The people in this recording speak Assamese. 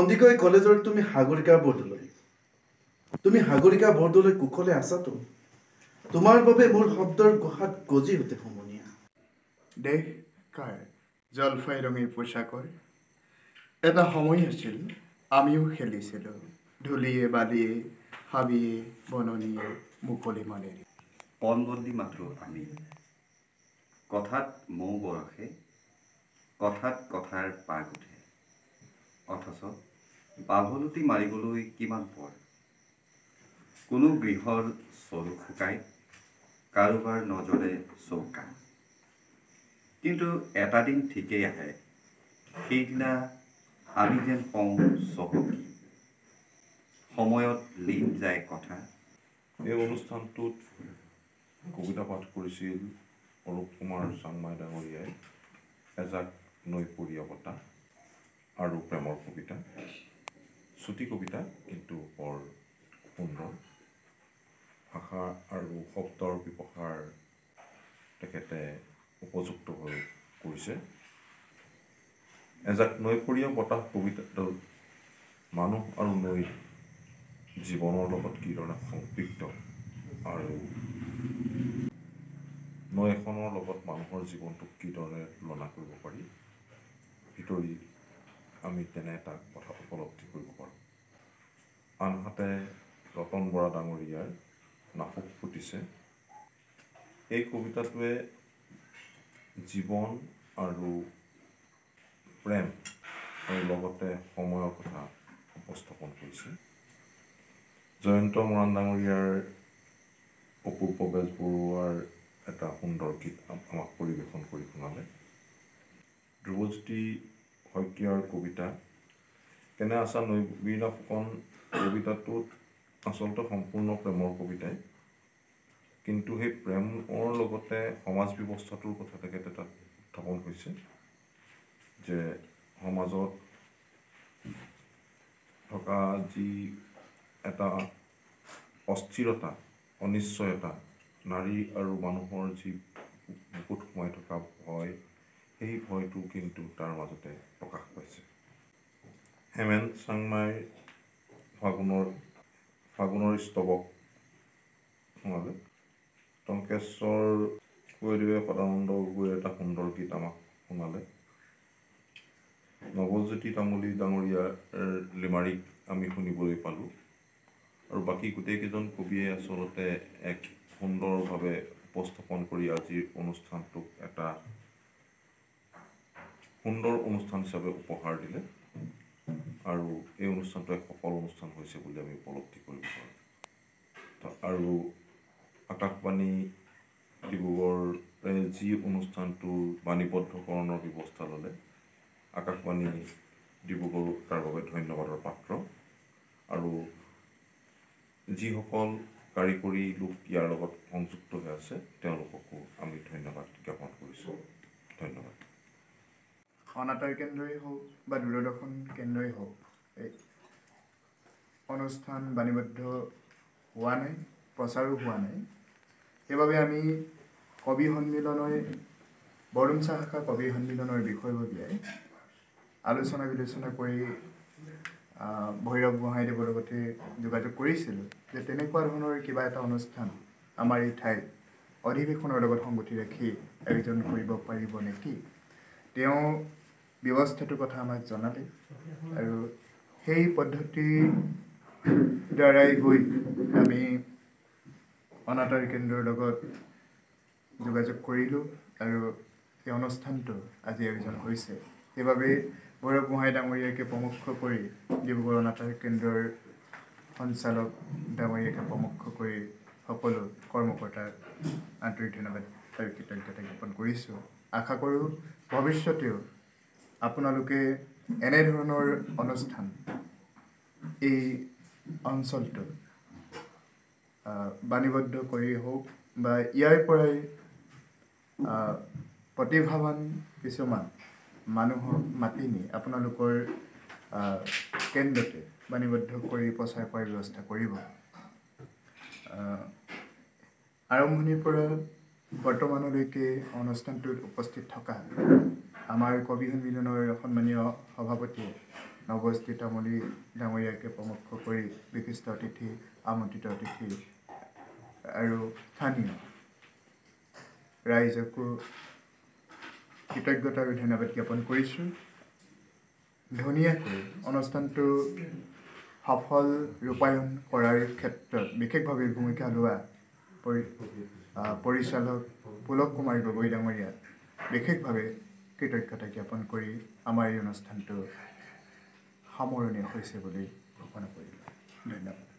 সন্দিকৈ কলেজৰ তুমি সাগৰিকা বৰদলৈ, তুমি সাগৰিকা বৰদলৈ কুশলে আছাতো? তোমাৰ বাবে মোৰ শব্দৰ গুহাত গজি উঠে সমনীয়া। দেশ কাৰ জলফাই ৰঙী পোছাকৰ। এটা সময় আছিল আমিও খেলিছিলোঁ ধূলিয়ে বালিয়ে হাবিয়ে বননিয়ে মুকলি মনেৰে। পণবন্দী মাথো আমি, কথাত মৌ বৰষে, কথাত কথাৰ পাগ উঠে, অথচ পাভলুটি মাৰিবলৈ কিমান পৰ। কোনো গৃহৰ চৰু শুকাই, কাৰোবাৰ নজৰে চৌকা। কিন্তু এটা দিন ঠিকেই আহে, সেইদিনা আমি যেন হওঁ চহকী। সময়ত লীন যায় কথা। এই অনুষ্ঠানটোত কবিতা পাঠ কৰিছিল অৰূপ কুমাৰ চাংমাই ডাঙৰীয়াই, এজাক নৈপৰীয়া বতাহ আৰু প্ৰেমৰ কবিতা, চুটি কবিতা কিন্তু বৰ সুন্দৰ। ভাষা আৰু শব্দৰ ব্যৱহাৰ তেখেতে উপযুক্তভাৱে কৰিছে। এজাক নৈপৰীয়া বতাহ কবিতাটোত মানুহ আৰু নৈৰ জীৱনৰ লগত কিদৰে সংপৃক্ত আৰু নৈ এখনৰ লগত মানুহৰ জীৱনটোক কিদৰে তুলনা কৰিব পাৰি, ভিতৰি আমি তেনে এটা কথা উপলব্ধি কৰিব পাৰোঁ। আনহাতে ৰতন বৰা ডাঙৰীয়াৰ নাফুক ফুটিছে, এই কবিতাটোৱে জীৱন আৰু প্ৰেম আৰু লগতে সময়ৰ কথা উপস্থাপন কৰিছে। জয়ন্ত মৰাণ ডাঙৰীয়াৰ অপূৰ্ব বেজবৰুৱাৰ এটা সুন্দৰ গীত আমাক পৰিৱেশন কৰি শুনালে। ধ্ৰুৱজ্যোতি শইকীয়াৰ কবিতা কেনে আছা নবীনা ফুকন কবিতাটোত আচলতে সম্পূৰ্ণ প্ৰেমৰ কবিতাই, কিন্তু সেই প্ৰেমৰ লগতে সমাজ ব্যৱস্থাটোৰ কথা তেখেতে তাত উত্থাপন হৈছে যে সমাজত থকা যি এটা অস্থিৰতা, অনিশ্চয়তা, নাৰী আৰু মানুহৰ যি বুকুত সোমাই থকা ভয়, সেই ভয়টো কিন্তু তাৰ মাজতে প্ৰকাশ পাইছে। হেমেন চাংমাইৰ ফাগুনৰ স্তৱক শুনালে। টংকেশ্বৰ গগৈদেৱে সদানন্দ গগৈৰ এটা সুন্দৰ গীত আমাক শুনালে। নৱজ্যোতি তামুলী ডাঙৰীয়াৰ লিমাৰিক আমি শুনিবলৈ পালোঁ। আৰু বাকী গোটেইকেইজন কবিয়ে আচলতে এক সুন্দৰভাৱে উপস্থাপন কৰি আজিৰ অনুষ্ঠানটোক এটা সুন্দৰ অনুষ্ঠান হিচাপে উপহাৰ দিলে আৰু এই অনুষ্ঠানটো এক সফল অনুষ্ঠান হৈছে বুলি আমি উপলব্ধি কৰিব পাৰোঁ। আৰু আকাশবাণী ডিব্ৰুগড়ে যি অনুষ্ঠানটোৰ বাণীবদ্ধকৰণৰ ব্যৱস্থা ল'লে, আকাশবাণী ডিব্ৰুগড় তাৰ বাবে ধন্যবাদৰ পাত্ৰ। আৰু যিসকল কাৰিকৰী লোক ইয়াৰ লগত সংযুক্ত হৈ আছে, তেওঁলোককো আমি ধন্যবাদ জ্ঞাপন কৰিছোঁ। ধন্যবাদ। অনাতাঁৰ কেন্দ্ৰই হওক বা দূৰদৰ্শন কেন্দ্ৰই হওক, এই অনুষ্ঠান বাণীবদ্ধ হোৱা নাই, প্ৰচাৰো হোৱা নাই। সেইবাবে আমি কবি সন্মিলনৰ বৰদুমচা শাখা কবি সন্মিলনৰ বিষয়ববীয়াই আলোচনা বিলোচনা কৰি ভৈৰৱ গোহাঁইদেৱৰ লগতে যোগাযোগ কৰিছিলোঁ যে তেনেকুৱা ধৰণৰ কিবা এটা অনুষ্ঠান আমাৰ এই ঠাইত অধিৱেশনৰ লগত সংগতি ৰাখি আয়োজন কৰিব পাৰিব নেকি। তেওঁ ব্যৱস্থাটোৰ কথা আমাক জনালে আৰু সেই পদ্ধতিৰ দ্বাৰাই গৈ আমি অনাতাঁৰ কেন্দ্ৰৰ লগত যোগাযোগ কৰিলোঁ আৰু সেই অনুষ্ঠানটো আজি আয়োজন হৈছে। সেইবাবে ভৈৰৱ গোহাঁই ডাঙৰীয়াকে প্ৰমুখ কৰি ডিব্ৰুগড় অনাতাঁৰ কেন্দ্ৰৰ সঞ্চালক ডাঙৰীয়াকে প্ৰমুখ কৰি সকলো কৰ্মকৰ্তাক আন্তৰিক ধন্যবাদ আৰু কৃতজ্ঞতা জ্ঞাপন কৰিছোঁ। আশা কৰোঁ ভৱিষ্যতেও আপোনালোকে এনেধৰণৰ অনুষ্ঠান এই অঞ্চলটোত বাণীবদ্ধ কৰি হওক বা ইয়াৰ পৰাই প্ৰতিভাৱান কিছুমান মানুহক মাতি নি আপোনালোকৰ কেন্দ্ৰতে বাণীবদ্ধ কৰি প্ৰচাৰ কৰাৰ ব্যৱস্থা কৰিব। আৰম্ভণিৰ পৰা বৰ্তমানলৈকে অনুষ্ঠানটোত উপস্থিত থকা আমাৰ কবি সন্মিলনৰ সন্মানীয় সভাপতি নৱজ্যোতি তামুলী ডাঙৰীয়াকে প্ৰমুখ কৰি বিশিষ্ট অতিথি, আমন্ত্ৰিত অতিথি আৰু স্থানীয় ৰাইজকো কৃতজ্ঞতা আৰু ধন্যবাদ জ্ঞাপন কৰিছোঁ। ধুনীয়াকৈ অনুষ্ঠানটো সফল ৰূপায়ণ কৰাৰ ক্ষেত্ৰত বিশেষভাৱে ভূমিকা লোৱা পৰিচালক পুলক কুমাৰ গগৈ ডাঙৰীয়াক বিশেষভাৱে কৃতজ্ঞতা জ্ঞাপন কৰি আমাৰ এই অনুষ্ঠানটো সামৰণি হৈছে বুলি ঘোষণা কৰিলোঁ। ধন্যবাদ।